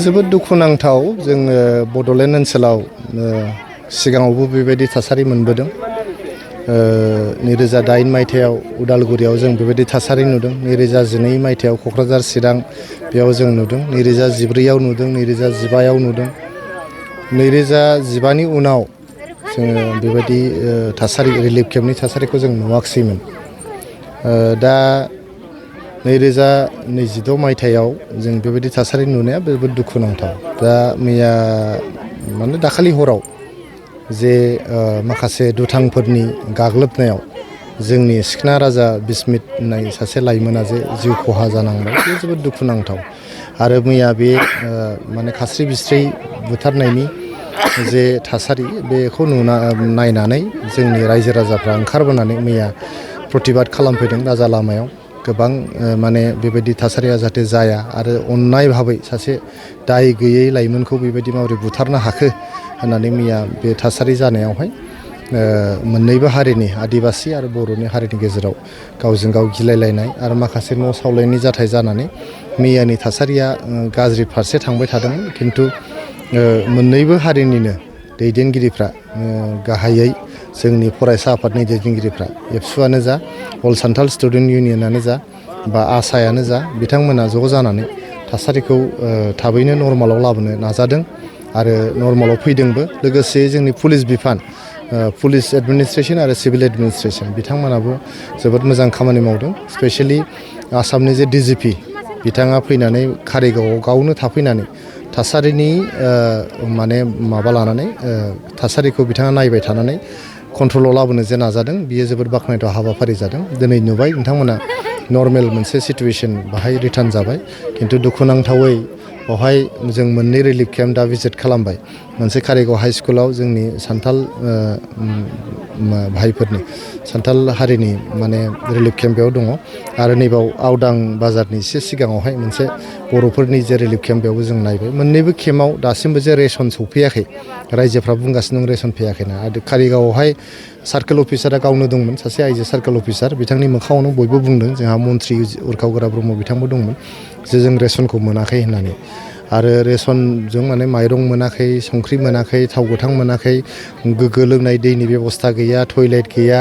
जोबोद दुखुनांथाव जोङो बड'लेण्ड ओनसोलाव सिगाङावबो बेबायदि थासारि मोनबोदों। 2008 मायथाइयाव उदालगुरियाव जों बेबायदि थासारि नुदों। 2012 मायथाइयाव क'क्राझार चिरां बेयाव जों नुदों। 2014आव नुदों, 2015आव नुदों। 2015 नि उनाव जोङो बेबायदि थासारि रिलिफ केम्पनि थासारिखौ जों नुवाखैसैमोन। दा 2022 मायथाइयाव जों बेबायदि थासारि नुनाया जोबोद दुखुनांथाव। दा मैया माने दाखालि हराव जे माखासे दुथांफोरनि गाग्लोबनायाव जोंनि सिखना राजा बिस्मित होननाय सासे लाइमोना जे जिउ खहा जानांबाय, बे जोबोद दुखुनांथाव। आरो मैया बे माने खास्रि बिस्रि बुथारनायनि जे थासारि बेखौ नायनानै जोंनि रायजो राजाफ्रा ओंखारबोनानै मैया प्रतिबाद खालामफैदों राजा लामायाव। गोबां माने बेबायदि थासारिया जाहाथे जाया आरो अननाय भाबै सासे दाय गैयै लाइमोनखौ बेबायदि माबोरै बुथारनो हाखो होननानै मैया बे थासारि जानायावहाय मोननैबो हारिनि आदिबासि आरो बर'नि हारिनि गेजेराव गावजों गाव गिलायलायनाय आरो माखासे न' सावलायनायनि जाथाय जानानै मैयानि थासारिया गाज्रि फारसे थांबाय थादोंमोन। खिन्थु मोननैबो हारिनिनो दैदेनगिरिफ्रा गाहायै जोंनि फरायसा आफादनि दैदेनगिरिफ्रा एबसुआनो जा, अल सान्थाल स्टुडेन्ट इउनियनानो जा बा आसायानो जा, बिथांमोना ज' जानानै थासारिखौ थाबैनो नर्मालाव लाबोनो नाजादों आरो नर्मालाव फैदोंबो। लोगोसे जोंनि पुलिस बिफान, पुलिस एडमिनिस्ट्रेसन आरो सिभिल एडमिनिस्ट्रेसन बिथांमोनाबो जोबोद मोजां खामानि मावदों। स्पेसियेलि आसामनि जे डिजिपि बिथाङा फैनानै कारिगावआव गावनो थाफैनानै थासारिनि माने माबा लानानै थासारिखौ बिथाङा नायबाय थानानै कन्ट्रलाव लाबोनो जे नाजादों, बियो जोबोद बाख्नायथाव हाबाफारि जादों। दिनै नुबाय नोंथांमोना नर्मेल मोनसे सिटुवेसन बाहाय रिटार्न जाबाय। खिन्थु दुखुनांथावै बेवहाय जों मोननै रिलिफ केम्प दा भिजिट खालामबाय। मोनसे कारिगाव हाइ स्कुलाव जोंनि सान्थाल भाइफोरनि सान्थाल हारिनि माने रिलिफ केम्प बेयाव दङ आरो नैबाव आवदां बाजारनि एसे सिगाङावहाय मोनसे बर'फोरनि जे रिलिफ केम्प बेयावबो जों नायबाय। मोननैबो केम्पआव दासिमबो जे रेसन सौफैयाखै, रायजोफ्रा बुंगासिनो दं रेसन फैयाखैना। आरो कारिगावआवहाय सार्कोल अफिसारा गावनो दंमोन, सासे आइजो सार्कोल अफिसार। बिथांनि मोखाङावनो बयबो बुंदों, जोंहा मन्त्रि उरखाव गोरा ब्रह्म बिथांबो दंमोन, जे जों रेसनखौ मोनाखै होननानै। आरो रेसनजों माने माइरं मोनाखै, संख्रि मोनाखै, थाव गोथां मोनाखै, गोग्गो लोंनाय दैनि बेबस्था गैया, टयलेट गैया,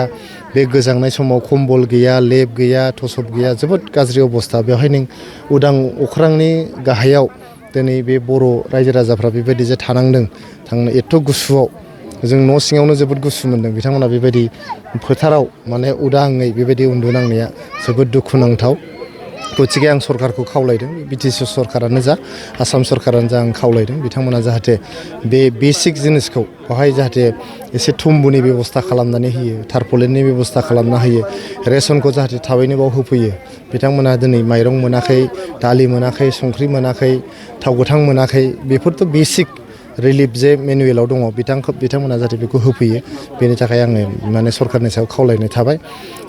बे गोजांनाय समाव कम्बल गैया, लेब गैया, टसब गैया, जोबोद गाज्रि अबस्था। बेवहाय नों उदां अख्रांनि गाहायाव दिनै बे बर' रायजो राजाफ्रा बेबायदि जे थानांदों, एथ' गुसुआव जों न' सिङावनो जोबोद गुसु मोन्दों। बिथांमोना बेबायदि फोथाराव माने उदाङै बेबायदि उन्दुनांनाया जोबोद दुखुनांथाव। गथिखे आं सरकारखौ खावलायदों, बिटिसि सरकारानो जा, आसाम सरकारानो जा, आं खावलायदों बिथांमोना जाहाथे बे बेसिक जिनिसखौ बेवहाय जाहाथे एसे थुम्बुनि बेबस्था खालामनानै होयो, टारपलिननि बेबस्था खालामना होयो, रेसनखौ जाहाथे थाबैनो बाव होफैयो। बिथांमोना दिनै माइरं मोनाखै, दालि मोनाखै, संख्रि मोनाखै, थाव गोथां मोनाखै, बेफोरथ' बेसिक रिलिफ जे मेनुवेलाव दङ, बिथांमोना जाहाथे बेखौ होफैयो। बेनि थाखाय आङो माने सरकारनि सायाव खावलायनाय थाबाय।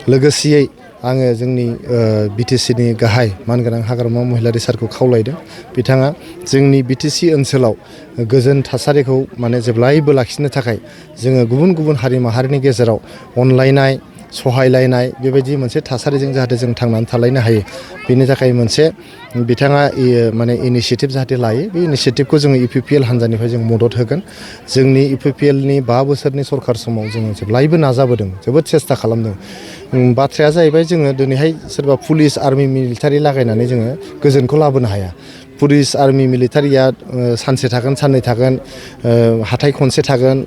लोगोसेयै आङो जोंनि बिटिसिनि गाहाय मानगोनां हाग्रामा महिलारि सारखौ खावलायदों, बिथाङा जोंनि बिटिसि ओनसोलाव गोजोन थासारिखौ माने जेब्लायबो लाखिनो थाखाय जोङो गुबुन गुबुन हारि माहारिनि गेजेराव अनलायनाय, सहायलायनाय बेबायदि मोनसे थासारिजों जाहाथे जों थांनानै थालायनो हायो, बेनि थाखाय मोनसे बिथाङा माने इनिसियेटिभ जाहाथे लायो। बे इनिसियेटिभखौ जोङो UPPL हान्जानिफ्राय जों मदद होगोन। जोंनि UPPLनि 5 बोसोरनि सरकार समाव जोङो जेब्लायबो नाजाबोदों, जोबोद सेस्था खालामदों। बाथ्राया जाहैबाय जोङो दिनैहाय सोरबा पुलिस, आर्मि, मिलिटारि लागायनानै जोङो गोजोनखौ लाबोनो हाया। पुलिस, आर्मि, मिलिटारिया सानसे थागोन, साननै थागोन, हाथाय खनसे थागोन,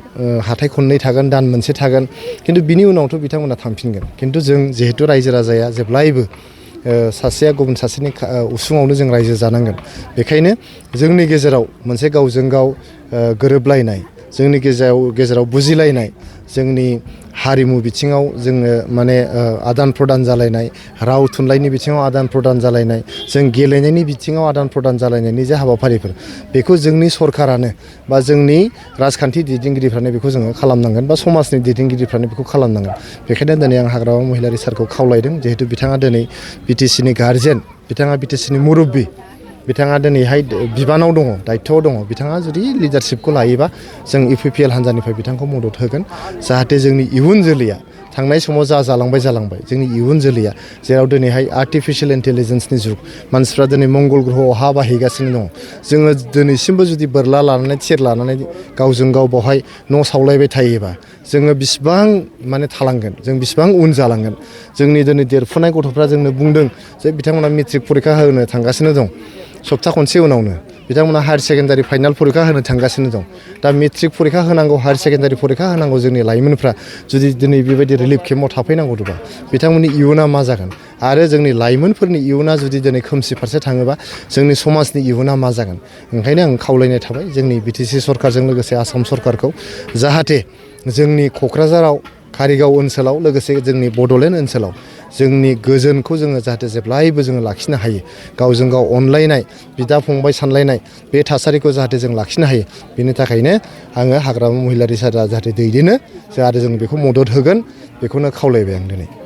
हाथाय खननै थागोन, दान मोनसे थागोन, खिन्थु बिनि उनावथ' बिथांमोना थांफिनगोन। खिन्थु जों जिहेथु रायजो राजाया जेब्लायबो सासेया गुबुन सासेनि उसुङावनो जों रायजो जानांगोन। बेखायनो जोंनि गेजेराव मोनसे गावजों गाव गोरोबलायनाय, जोंनि गेजेराव बुजिलायनाय, जोंनि हारिमु बिथिङाव जोङो माने आदान प्रदान जालायनाय, राव थुनलाइनि बिथिङाव आदान प्रदान जालायनाय, जों गेलेनायनि बिथिङाव आदान प्रदान जालायनायनि जे हाबाफारिफोर, बेखौ जोंनि सरकारानो बा जोंनि राजखान्थि दैदेनगिरिफ्रानो बेखौ जोङो खालामनांगोन बा समाजनि दैदेनगिरिफ्रानो बेखौ खालामनांगोन। बेखायनो दिनै आं हाग्रामा महिलारि सारखौ खावलायदों, जिहेतु बिथाङा दिनै बिटिसिनि गार्जेन, बिथाङा बिटिसिनि मुरब्बि, बिथाङा दिनैहाय बिबानाव दङ, दायथ'आव दङ। बिथाङा जुदि लिडारशिपखौ लायोबा जों UPPL हान्जानिफ्राय बिथांखौ मदद होगोन, जाहाथे जोंनि इयुन जोलैया थांनाय समाव जालांबाय जोंनि इयुन जोलैया जेराव दिनैहाय आर्टिफिशियेल इन्टेलिजेन्सनि जुग मानसिफ्रा दिनै मंगल ग्रहआव हा बाहैगासिनो दङ जोङो दिनैसिमबो जुदि बोरला लानानै थिर लानानै गावजों गाव बावहाय न' सावलायबाय थायोबा जोङो बिसिबां माने थालांगोन जों बिसिबां उन जालांगोन जोंनि दिनै देरफुनाय गथ'फ्रा जोंनो बुंदों जे बिथांमोना मेट्रिक फरिखा होनो थांगासिनो दं सप्ता खनसे उनावनो बिथांमोना हायार सेकेन्डारि फाइनाल फरिखा होनो थांगासिनो दं दा मेट्रिक फरिखा होनांगौ हायार सेकेन्डारि फरिखा होनांगौ जोंनि लाइमोनफ्रा जुदि दिनै बेबायदि रिलिफ केम्पआव थाफैनांगौबा बिथांमोननि इयुना मा जागोन आरो जोंनि लाइमोनफोरनि इयुना जुदि दिनै खोमसि फारसे थाङोबा जोंनि समाजनि इयुना मा जागोन ओंखायनो आं खावलायनाय थाबाय जोंनि बिटिसि सरकारजों लोगोसे आसाम सरकारखौ जाहाथे जोंनि क'क्राझाराव कारिगाव ओनसोलाव लोगोसे जोंनि बड'लेण्ड ओनसोलाव जोंनि गोजोनखौ जोङो जाहाथे जेब्लायबो जोङो लाखिनो हायो गावजों गाव अनलायनाय बिदा फंबाय सानलायनाय बे थासारिखौ जाहाथे जों लाखिनो हायो बेनि थाखायनो आङो हाग्रामा महिलारि सारा जाहाथे दैदेनो आरो जों बेखौ मदद होगोन बेखौनो खावलायबाय आं दिनै